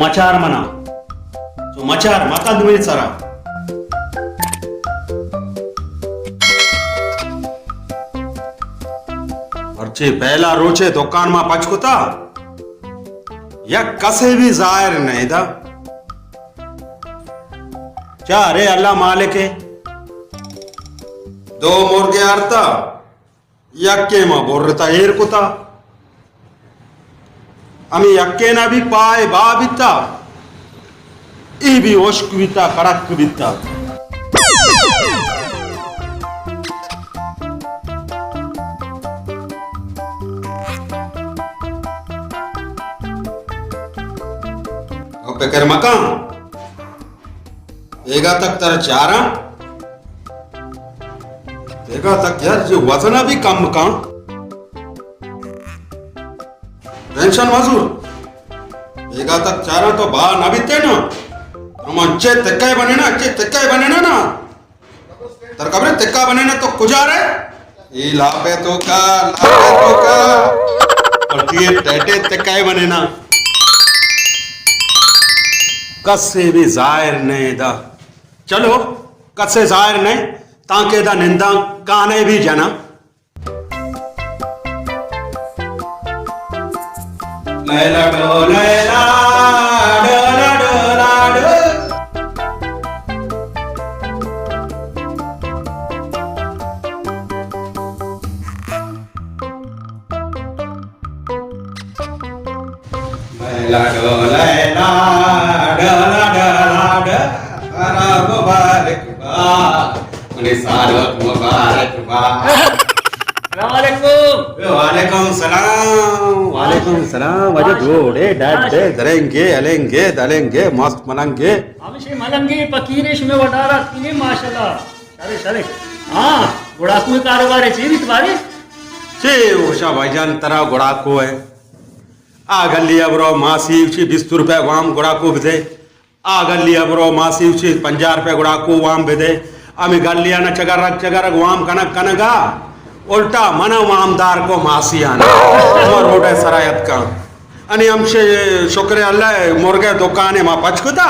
مچار منا۔ تو مچار مکن دوئیں سرا۔ مرچی پہلا روچے دکان ما پچ کتا، یک کسے بھی ظاہر نہیں دا۔ چارے اللہ مالک ہے۔ دو مرگے آرتا، یکے ما برتا ایر کتا۔ ہمیں یکے نا بھی پائے با بیتا، ای بھی اشک بیتا، کڑک بیتا۔ او پکر مکان۔ بیگا تک ترا چاراں۔ بیگا تک یار، جو وزن بھی کم کن۔ ٹینشن مزور۔ بیگا تک چاراں تو با نہ بیتے نا۔ من چے تکے بنے نا، چے تکے بنے نا نا۔ تر قبر تکا بنے نا تو کجا رہے؟ ای لاپے تو کا، لاپے تو کا۔ اور تیے ٹیٹے تکائے بنے نا۔ کسے بھی ظاہر نہیں دا۔ چلو، کسے ظاہر نہیں، تانکہ دا ننداں کانے بھی جنا۔ لیلا ڈو، لیلا do, law do, law do. Lila ڈو، Lila do, law do, law do. سارا مبارک باد، منی سالوک مبارک باد۔ السلام علیکم۔ وعلیکم السلام، وعلیکم السلام۔ واجہ جوڑے، ڈاڈے، درنگے، النگے، دلنگے، مست ملنگے۔ ہمشی ملنگے، پکیرے، شمے وڈارا اتکینے، ماشاءاللہ۔ شرے، شرے۔ ہاں، گڑاکو کاروبارے چی بیت بارے؟ چی ہوشا بھائی جان، ترا گڑاکو ہے۔ آ گلی ء برو ماسی چی بیست روپے وام گڑاکو بدے۔ آ گلی ء برو ماسی چی پنجاہ روپے گڑاکو وام بدے۔ ہمیں گلی آنا چگرگ چگرگ وام کنگ کنگا، الٹا منا وامدار کو ماسی آنا۔ ما روڈ ء سرا اتکاں۔ انی ہمشے شکر اللہ ء مرگ ء دکانے ما پچ کتا۔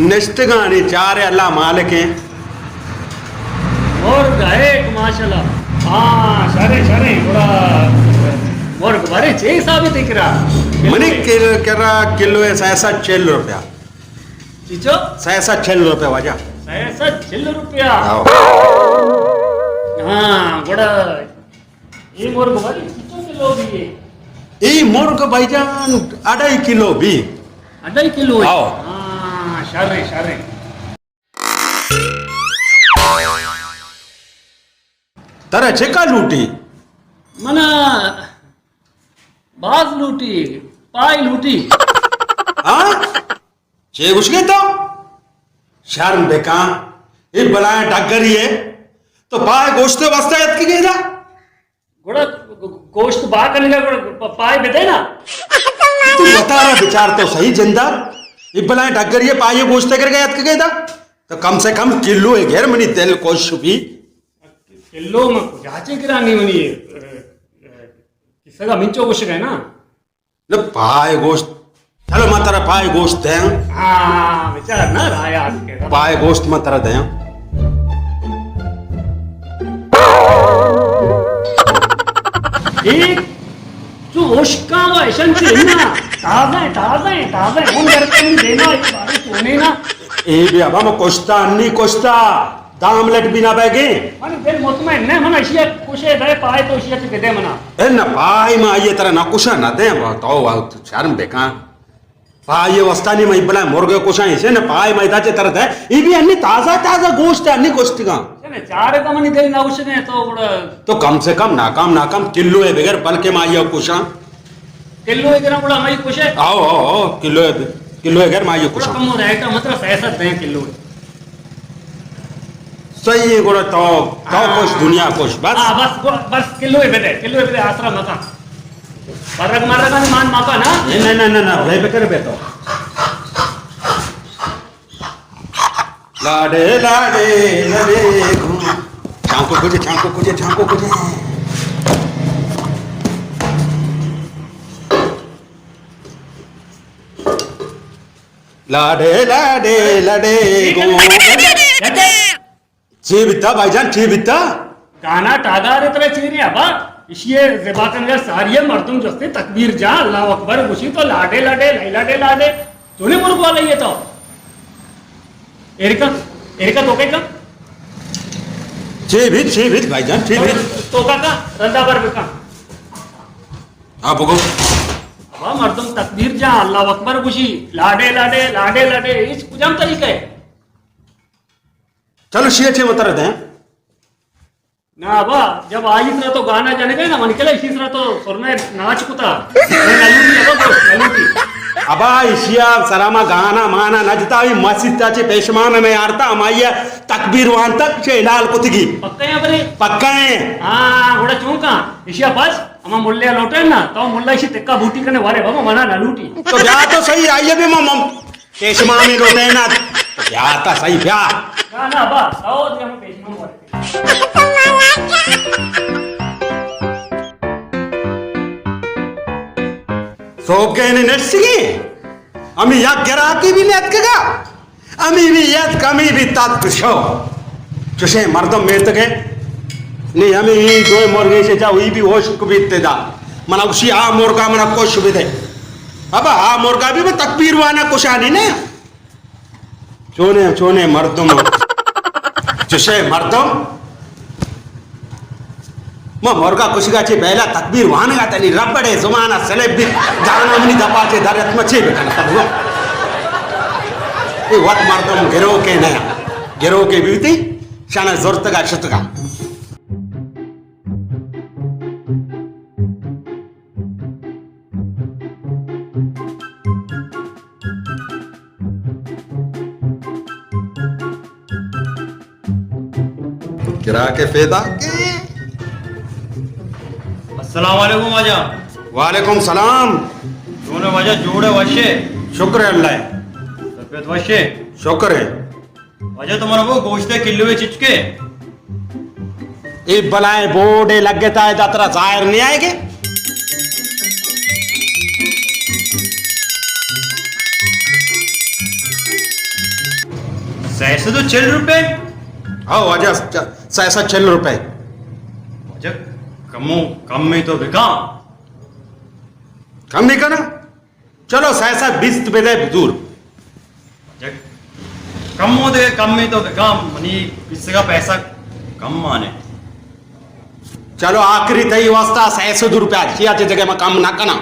نشتگانی چارے اللہ مالک ہیں۔ مرگ ہے ماشاءاللہ۔ ہاں، شرے، شرے، گڑا مرگ بارے چے حسابے تئی کرا؟ منی کل-، کرا کلو ہے سئے سد چل روپیہ۔ چیچو؟ سئے سد چل روپیہ واجہ۔ سئے سد چل روپیہ؟ آؤ۔ ہاں، گڑا اے مرگ بھائی چیچو کلو بھی ہے؟ اے مرگ بھائی جان اڑائی کلو بھی۔ اڑائی کلو ہے؟ آؤ۔ ہاں، شرے، شرے۔ ترا چکا لوٹی؟ منا باز لوٹی، پائی لوٹی۔ ہاں؟ چے گوشگے تو؟ شرم بکن۔ اے بلائیں ڈگری ہے۔ تو پائے گوشتے واسطہ اتکگے دا؟ گڑا گوشت با کنگا گڑا پائے بدے نا۔ تو وتارا بچار تو صحیح جندا۔ اے بلائیں ڈگری ہے، پائے گوشتے کرگا اتکگے دا؟ تو کم سے کم کلو ہے گھر منی دل خوش بھی۔ کلو ما کجا چے گرانی منی، کسا منچو گوشگے نا۔ نہ پائے گوشت۔ چلو، من ترا پائے گوشت دیاں۔ ہاں، بچار نہ رایا آج کے۔ پائے گوشت من ترا دیاں۔ اے تو اشکاں و اشن چی نا؟ تازہ ہیں، تازہ ہیں، تازہ ہیں۔ ہم گھر کے نہیں دینا، ایک بار سونے نا۔ اے بھی ابا میں کشتا، نہیں کشتا۔ دہ آملیٹ بھی نہ بیگیں۔ من دل مطمئن نہ، من اشیا کشے دے پائے تو اشیا چی بدے منا۔ اے نہ پائے ما یہ طرح نہ کشا نہ دے، تو شرم بکن۔ پائے وستانی ما بلا مرغ کشا ایسے نہ پائے ما ادا چے طرح دے۔ یہ بھی انی تازہ تازہ گوشت ہے، انی گوشت کا۔ چلے چار کا منی دل نہ اشنے تو گڑا۔ تو کم سے کم ناکام ناکام کلو ہے بغیر بلکہ ما یہ کشا۔ کلو ء گراں گڑا ہمائی کش ہے۔ آؤ، آؤ، آؤ، کلو ء، کلو ء گر ما یہ کش۔ کم ریٹ مت رہا، سئے سد دیں کلو۔ صحیح ہے، گڑا تو، تو ہاں۔ کش، دنیا کش، بس۔ ہاں، بس، بس، کلو ء بدے، کلو ء بدے، آسرا مکا۔ برگ مرگ مان مکا نا۔ نہیں، نہیں، نہیں، نہیں، نہیں، بے فکر بے تو۔ لاڈے، لاڈے، لاڈے گھوم۔ چھانکو کجے، چھانکو کجے، چھانکو کجے۔ لاڈے لاڈے لڈے گو۔ چی بیتا بھائی جان، چی بیتا؟ گانا ٹاگا رے ترا چی رے ابا؟ اشی زبا کنگا ساری مردم جستے تکبیر جا، اللہ اکبر گوشی تو لاڈے لاڈے، لئی لاڈے لاڈے۔ تو نے مرغ والا یہ تو۔ ایرکا، ایرکا تو کئی کم؟ چی بیت، چی بیت بھائی جان، چی بیت؟ تو کا کا رندا بر بکا۔ ہاں، بگو۔ ابا مردم تکبیر جا، اللہ اکبر گوشی، لاڈے لاڈے، لاڈے لاڈے، اس کجام طریقہ ہے؟ چلو، شیعہ چے متر دیں۔ نا ابا، جب آئی سرا تو گانا جنگے نا، من کلا اسی سرا تو سرمے ناچ کتا۔ میں نلوٹی ابا، گوشت نلوٹی۔ ابا، اشیا سرا ما گانا مانا نجتا، ہی مسیت تا چے پیشمام میں آرتا، ہمائی تکبیر وانتا، چے حلال کتگی۔ پکا ہے برے؟ پکا ہے۔ ہاں، گوڑا چون کا؟ اشیا بس، ہما ملے لوٹے نا، تو ملا اشی تکا بوٹی کنے والے بابا، منا نلوٹی۔ تو بیا تو صحیح، آئیے بھی مم، پیشمامی لوٹے نا۔ بیا تا صحیح، بیا۔ نا، نا، با، آؤ، دے ہم پیشمام والے۔ سوب کے نے نشتگی؟ ہمیں یک گراکی بھی نیت کگا۔ ہمیں بھی یت کمی بھی تات شو۔ چوشیں مردم میتگے۔ نی ہمیں ہی دوئے مرگے سے جا، وہی بھی ہوش کو بیتے دا۔ منا اسی آ مرگا منا کش بدے۔ ابا، آ مرگا بھی میں تکبیر وانا کشانی نے۔ چونے، چونے مردم۔ چوشے مردم۔ ما مرگا کشگا چے پہلا تکبیر وانگا تنی ربڑے زمانا سلب بیت۔ جانا منی دپا چے در اتما چے بکن تب ہو۔ اے وقت مردم گرو کے نیا۔ گرو کے بیتی۔ شانا زرتگا شتگا۔ گراک پیدا کے۔ السلام علیکم واجہ۔ وعلیکم سلام۔ چون ہے واجہ، جوڑ ہے، وش ہے؟ شکر ہے اللہ۔ طبیعت وش ہے؟ شکر ہے۔ واجہ تو منا بگو گوشت ءِ کلو ءَ چچکے؟ اے بلائیں بورڈ ءَ لگتا ہے، دا ترا ظاہر نہیں آئے گے؟ سہ سد و چل روپے؟ ہاں واجہ، سہ سد چل روپے۔ واجہ کمو کم میں تو بکا۔ کم نہیں کرنا؟ چلو، سہ سد بیست بدے بزور۔ کم ہو دے، کم میں تو بکا، منی کسے کا پیسہ کم آنے۔ چلو، آخری تئی واسطہ سہ سد روپیہ، چیا چے جگہ میں کم نہ کنا۔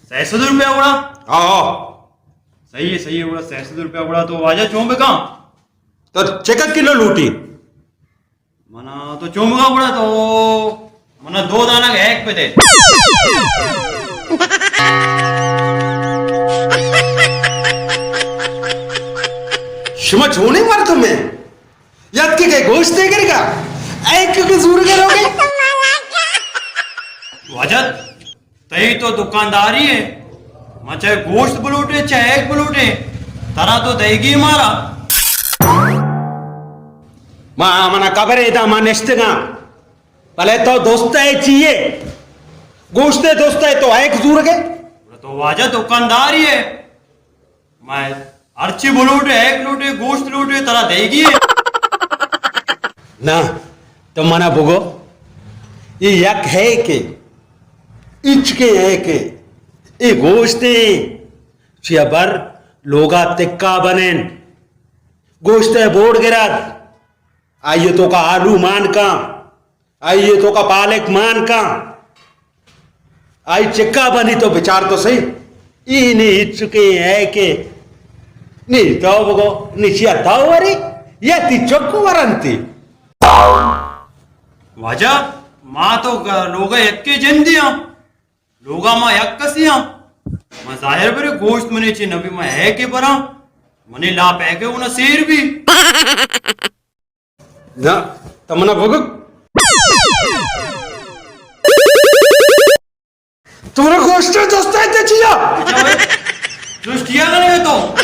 سہ سد روپیہ اڑا؟ ہاں۔ صحیح ہے، صحیح ہے، اڑا سہ سد روپیہ اڑا تو واجہ چون بکا؟ تو چکا کلو لوٹی؟ منا تو چومگا گڑا تو منا دو دانگ ہیک پہ دے۔ شما چونیں مردم ئے؟ یاد کہ گوشت دے گرگا، ہیک کہ زور گروگے۔ واجہ، تئی تو دکانداری ہے، ما چاہے گوشت بلوٹے، چاہے ہیک بلوٹے، ترا تو دئیگی مارا۔ ما، منا خبر ہے دا ما نشتگاں، بلے تو دوست ہے چیے؟ گوشت ہے دوست ہے تو ہیک زورگے؟ تو واجہ دکانداری ہے۔ میں ہرچی بلوٹے، ہیک لوٹے، گوشت لوٹے، ترا دئیگی ہے۔ نا، تو منا بگو، یہ یک ہے کہ، اچکے ہے کہ، یہ گوشتے، چیا بر لوگا تکا بنین، گوشتے بوڑ گرات، آئیے تو کا آلو مان کاں، آئی ءِ توکا پالک مان کاں، آئی چکا بندی تو بچار تو سہی۔ ای نی ہچکے ہے کہ نی تو بگو، نی چیا تو وری، یا تی چکو ورنتی۔ واجہ، ما تو گ-، لوگا یکے جندی ہاں، لوگا ما یک کسی ہاں۔ ما ظاہر برے گوشت منے چے نبی، ما ہے کہ براں، منے لاپ ہے کہ انہاں سیر بھی۔ نہ، تو منا بگو۔ تمہارا گوشت دوست ہے تے چیا؟ دوست کیا کرے تو؟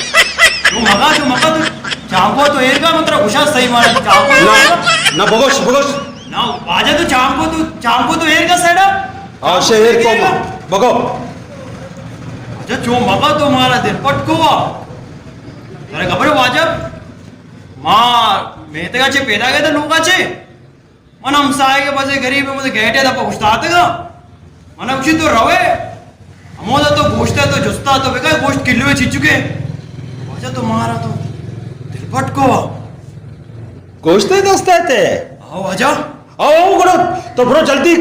تو مگا، تو مگا، تو چانکو تو ایرگا مترا گوشا صحیح مانا، چانکو تو نہ، ایرگا۔ نہ، بگوش، بگوش۔ نہ، واجہ تو چانکو تو، چانکو تو ایرگا سیڈا۔ ہاں، شے ایر کو ما۔ بگو۔ اچھا، چون مگا تو مارا دل پٹکو وا۔ ترا خبر ہے واجہ، ما میتگا چے پیدا گئے تھے لوگا چے۔ من ہمسائے کے بزے غریب ہے، مجھے گیٹے دا پا گشتاتگا۔ من اچھی تو روے، ہمودا تو گوشتا تو جستا تو بگا گوشت کلوے چچکے۔ واجہ تو مارا تو دل پٹکو وا۔ گوشتے دستے تے؟ آو واجہ۔ آو، گڑا تو برو جلدی،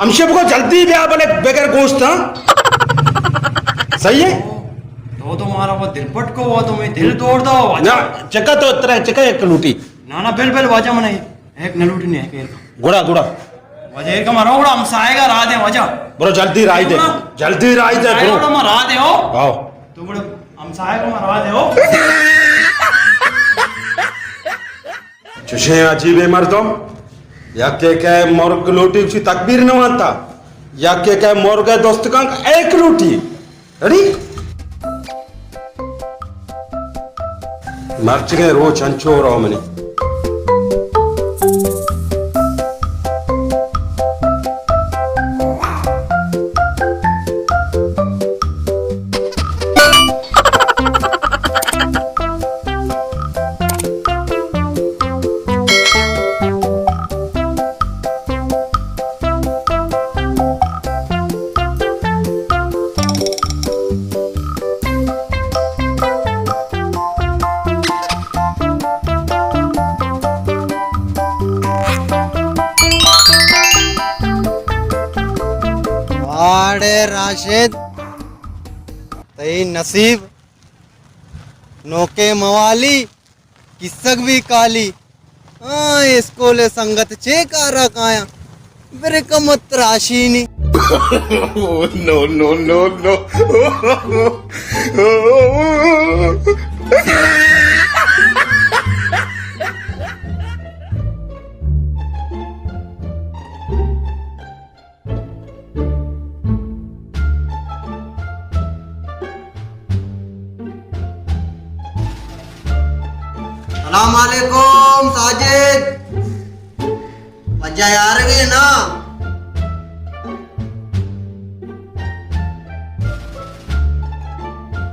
ہمشے بگو جلدی بیا بلے بغیر گوشت، ہاں؟ صحیح ہے؟ تو، تو مارا وہ دل پٹکو وا، تو میں دل توڑ دا واجہ۔ نا، چکا تو اترا ہے، چکا ایک لوٹی۔ نا، نا، بل، بل واجہ من ایک نہ لوٹی نہیں، ایک، ایک۔ گڑا، گڑا۔ واجہ ایک ہمارا گڑا ہمسائے کا راہ دے واجہ۔ برو جلدی راہ دے، گڑا۔ جلدی راہ دے، ہمسائے برو۔ گڑا ہمارا راہ دے ہو۔ آو۔ تو گڑا ہمسائے کا ہمارا راہ دے ہو۔ چشیں عجیبیں مردم، یکے کہ مرگ لوٹی اسی تکبیر نہ وانتا، یکے کہ مرگ دوستگان ایک لوٹی۔ اڑی؟ مرچگیں روچ انچو رو منی۔ واڑے راشد، تئی نصیب نوکے موالی۔ کسگ بھی کالی۔ ہاں، اسکول سنگت چے کارا کایاں؟ برکمت راشینی۔ نو، نو، نو، نو۔ سلام علیکم ساجد، پجا یارگے نا؟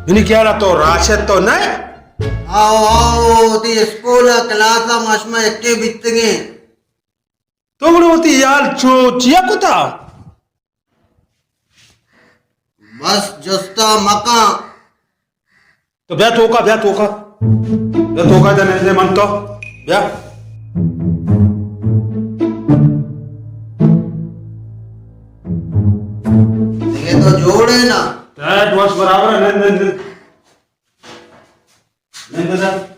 منی خیال تو راشد تو نہ؟ آؤ، آؤ، وتی اسکول ء کلاس ء ما شما یکے بیتگیں۔ تو گڑا وتی یال چو چیا کتا؟ بس جستا مکاں۔ تو بیا توکا، بیا توکا۔ بیا توکا، ادا نندے من تو۔ بیا۔ دگہ تو جوڑ ہے نا؟ ٹیٹ وش برابر ہے، نند، نند، نند۔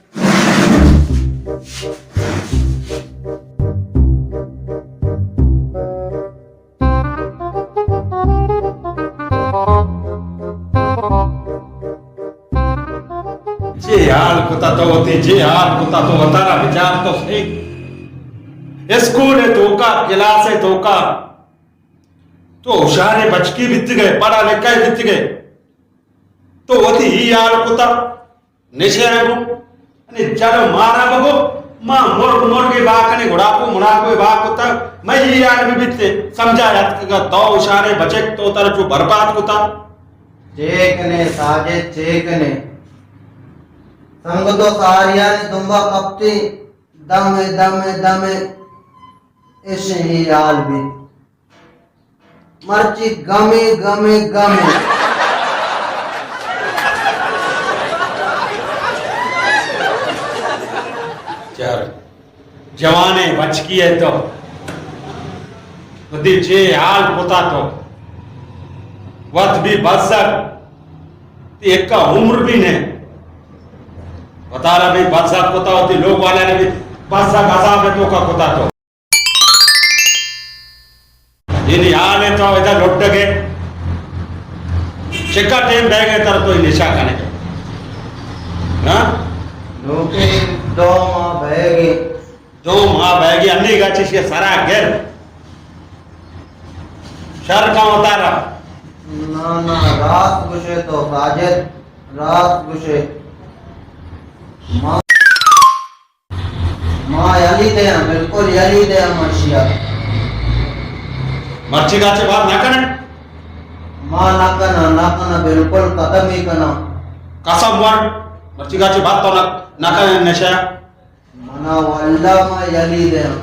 چے حال کتا تو وتی، چے حال کتا تو وتارا، بچار تو سہی۔ اسکول ء توکا، کلاس ء توکا تو ہوشاریں بچکے بیتگئے، پڑھا لکھا بیتگئے۔ تو وتی ای حال کتا۔ نشہ ء گوں، یعنی جل مارا بگو، ما مرگ مرگے با کنے، گڑاکو مڑاکو با کتا، مئی ای حال بہ بیتے، سمجھا اتکگا تو ہوشارے بچک تو ترا چو برباد کتا۔ چے کنے ساجد، چے کنے؟ سنگت و ساریانی دمبا کپتے، دمے، دمے، دمے، اشیں ای حال بیت۔ مرچی گمے، گمے، گمے۔ چار جوانیں بچکی ئے تو، وتی چے حال کتا تو، وت بھی بزگ، تی ایکا عمر بھی نے، وتارا بھی بزگ کتا، وتی لوگ والا نے بھی بزگ عذاب توکا کتا تو۔ یعنی حال ہے تو ادا لٹگے۔ چکا ٹیم بہ گئے تر تو نشہ کنے۔ ہاں؟ نوکے دو ماہ بہ گئے۔ دو ماہ بہ گئے، انی گا چشی سرا گر۔ شر کا اتارا۔ نا، نا، راست گوشے تو ساجد، راست گوشے۔ ما ما یلی دیاں، بالکل یلی دیاں مرچی ء۔ مرچی گاچے بات نہ کنے۔ ہاں، نہ کناں، نہ کناں، بالکل ختم ہی کناں۔ قسم وڑ، مرچی کا چی بات تو نہ، نہ کناں نشہ۔ منا واللہ ما یلی دیاں،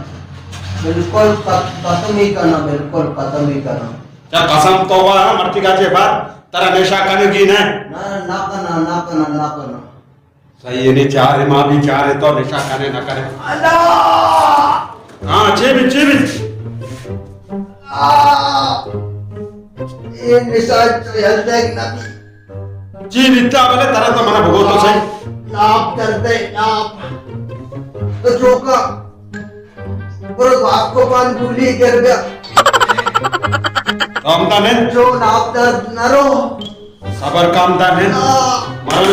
بالکل ختم ہی کناں، بالکل ختم ہی کناں۔ چا قسم تو وڑ، مرچی کا چی بات، ترا نشہ کنگی نہ۔ نہ، نہ کناں، نہ کناں، نہ کناں۔ صحیح ہے، نہیں چار ہے، ماں بھی چار ہے، تو نشہ کنے نہ کنے۔ اللہ! ہاں، چی بھی، چی بھی۔ آ! اے نشہ تو یل دیکھ نہ بھی۔ چی بیتا بلے ترا تو منا بگو تو صحیح۔ لاپ درد ہے، لاپ۔ تو چوکا۔ برو باپ کو پان گولی کر گیا۔ کام دانے؟ جو لاپ درد نہ رو۔ صبر کام دانے؟ ہاں۔ مرو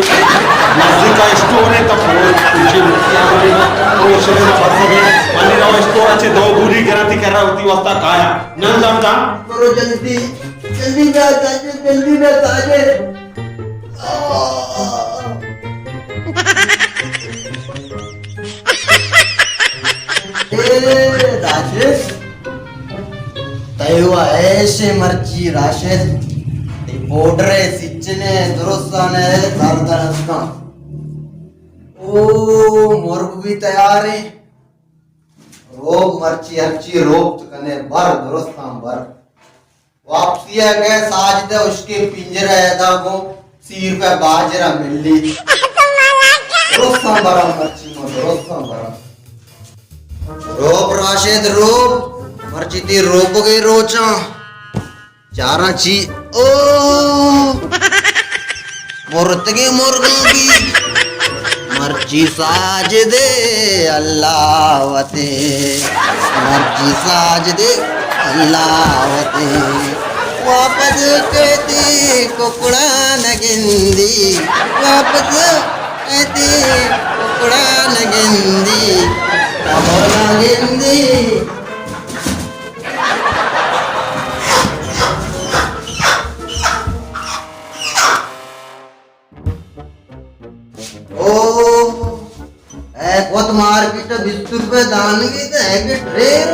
نزدیک کا اسٹور ہے تو پوچھے مکیا بنے۔ پوچھے میں پھنس گئے۔ منی رو اسٹور اچھے دو گولی کرا تھی کرا ہوتی واسطہ کایا۔ نن دم دم۔ برو جلدی، جلدی میں ساجد، جلدی میں ساجد۔ اے راشد، تئی و ایش مرچی راشد، تئی پوڈر سچنے درستان ہے، سردار اسکان۔ او مرگ بھی تیار ہے۔ روب مرچی ہرچی روب تو کنے بر درستان بر۔ واپسی ءَ گئے ساجد ءَ اشکے پنجر ءَ ادا گوں سیر پہ باجر ءَ ملی۔ درستاں براں مرچی ما درستاں براں۔ روپ راشد روپ، مرچی تی روپگے روچاں۔ چاراں چی؟ او! مرتگیں مرگاں بی۔ مرچی ساجدے اللہ وتے، مرچی ساجدے اللہ وتے۔ واپس کیتی ککڑا نہ گندی، واپس کیتی ککڑا نہ گندی، کمر نہ گندی۔ او، اے کت مارکیٹ بیست روپے دانگی تے اے کہ ٹرین۔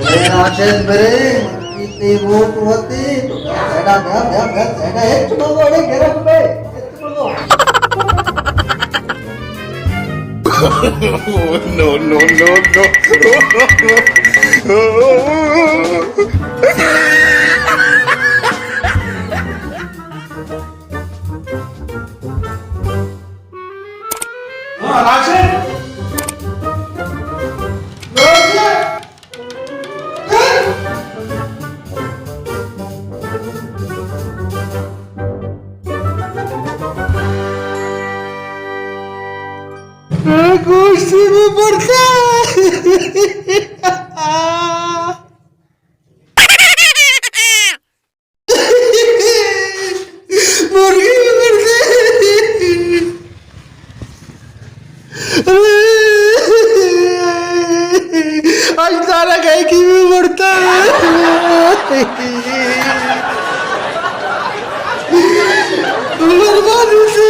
اے راشد برے، کتنی ووٹ ہوتی، تو سیڈا گیا، گیا، گیا، سیڈا ایک چمگوڑے گرم پہ۔ No, no, no, no. ہاں، راشد۔ راشد۔ گوشتی بہ برتا۔ مرگی بہ برتا۔ اج تارا گئے کی بہ برتا۔ برباد ہوتے۔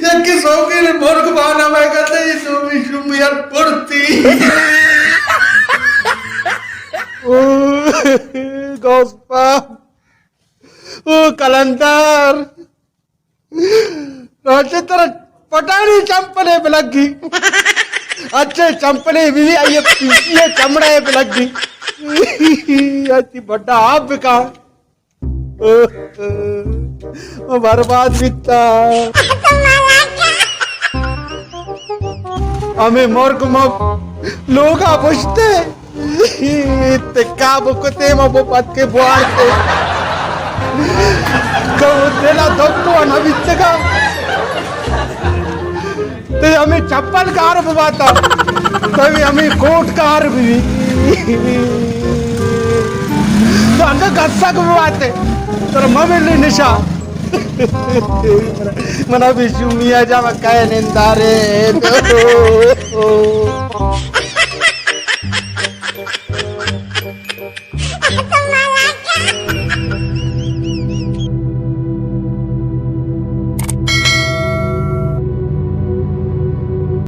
یکے سوگے نے مرگ بانا میں کہتے، یہ سومی شومی یار پڑتی۔ او، غوث پاک۔ او، کلندر۔ راشد ترا پٹانی چمپلے بلگی۔ اچھے چمپلے بھی، آئیے پیسی ہے چمڑے بلگی۔ آتی بڑا آپ بکا۔ برباد بیتا۔ ہمیں مرگ ما لوگا پشتے۔ تکا بکتے ما وہ پتکے بوارتے۔ کہو دلا دکتو نہ بیتگا۔ تے ہمیں چپل کار بباتا، تے ہمیں کوٹ کار بھی۔ تو انگا گسک بباتے، تر مملی نشا۔ منا بھی شومی آ جا، میں کہے نندارے۔